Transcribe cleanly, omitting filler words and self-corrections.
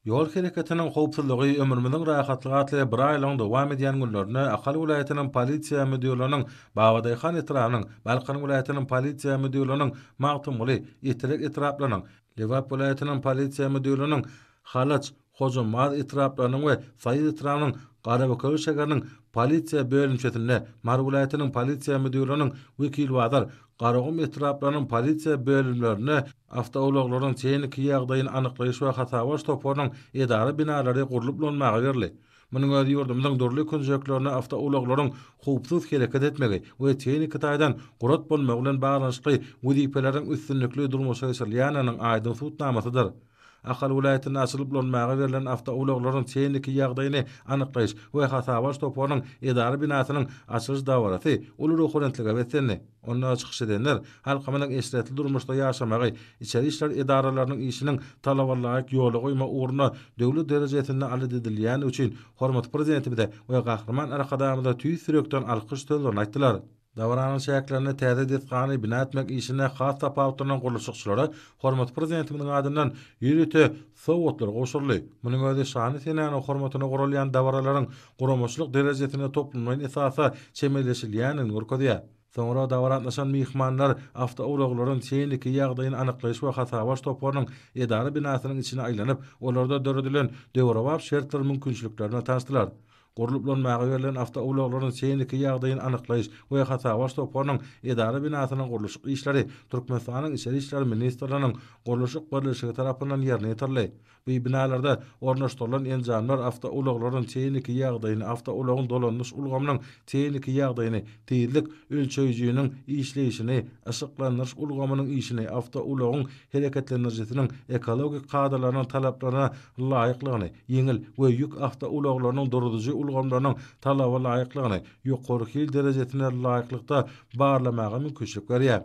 Ýol hereketiniň howpsuzlygy ömrümiziň rahatlygy atly bir aýlygyň dowam edýän günlerinde Ahal welaýatynyň Polisiýa müdirliginiň Babadaýhan etrabynyň, Balkan welaýatynyň Polisiýa müdirliginiň Magtymguly, Etrek etraplarynyň, Lebap welaýatynyň Polisiýa müdirliginiň Halaç, Hojambaz etraplarynyň we Saýat etrabynyň Garabekewül şäheriniň polisiýa bölümçesinde, Mary welaýatynyň Polisiýa müdirliginiň Wekilbazar, Garagum etraplarynyň polisiýa bölümlerinde awtoulaglaryň tehniki ýagdaýyny anyklaýyş we hasaba alyş toparynyň edara binalary gurlup ulanmaga berildi. Munuň özi ýurdumyzyň dürli künjeklerinde awtoulaglaryň howpsuz hereket etmegi we tehniki taýdan gurat bolmagy bilen baglanyşykly wezipeleriň üstünlikli durmuşa geçirilýändiginiň aýdyň subutnamasydyr. Ahal welaýatynda açylyp ulanmaga berlen awtoulaglaryň tehniki ýagdaýyny anyklaýyş we hasaba alyş toparynyň edara binasynyň açylyş dabarasy uly ruhubelentlige beslendi. Onda çykyş edenler halkymyzyň eşretli durmuşda ýaşamagy, içeri işler edaralarynyň işiniň talabalaýyk ýola goýmak ugrunda döwlet derejesinde alada edilýändigi üçin hormatly Prezidentimize we Gahryman Arkadagymyza tüýs ýürekden alkyş sözlerini aýtdylar. Dabaranyň çäklerinde täze desgany bina etmek işinde has tapawutlanan gurluşykçylara hormatly Prezidentimiziň adyndan ýörite sowgatlar gowşuryldy. Munuň özi şanly senäniň hormatyna guralýan dabaralaryň guramaçylyk derejesinde toplumlaýyn esasda çemeleşilýändigini görkezýär. Soňra dabara gatnaşan myhmanlar awtoulaglaryň tehniki ýagdaýyny anyklaýyş we hasaba alyş toparynyň edara binasynyň içine aýlanyp, olarda döredilen döwrebap şertler mümkinçilikleri bilen tanyşdylar. Gurlup ulanmaga berlen awtoulaglaryň tehniki ýagdaýyny anyklaýyş we hasaba alyş toparynyň edara binasynyň gurluşyk işleri Türkmenistanyň Içeri işler ministrliginiň Gurluşyk birleşigi tarapyndan ýerine ýetirildi. Bu binalarda ornaşdyrylan enjamlar awtoulaglaryň tehniki ýagdaýyny, awtoulagyň dolanyş ulgamynyň tehniki ýagdaýyny, tizlik ölçeýjiniň işleýşini, yşyklandyryş ulgamynyň işini, awtoulagyň hereketlendirijisiniň ekologik kadalarynyň talaplaryna laýyklygyny, ýeňil we ýük awtoulaglarynyň duruzujy ulgamlarynyň talaba laýyklygyny ýokary hil derejesine laýyklykda barlamaga mümkinçilik berýär.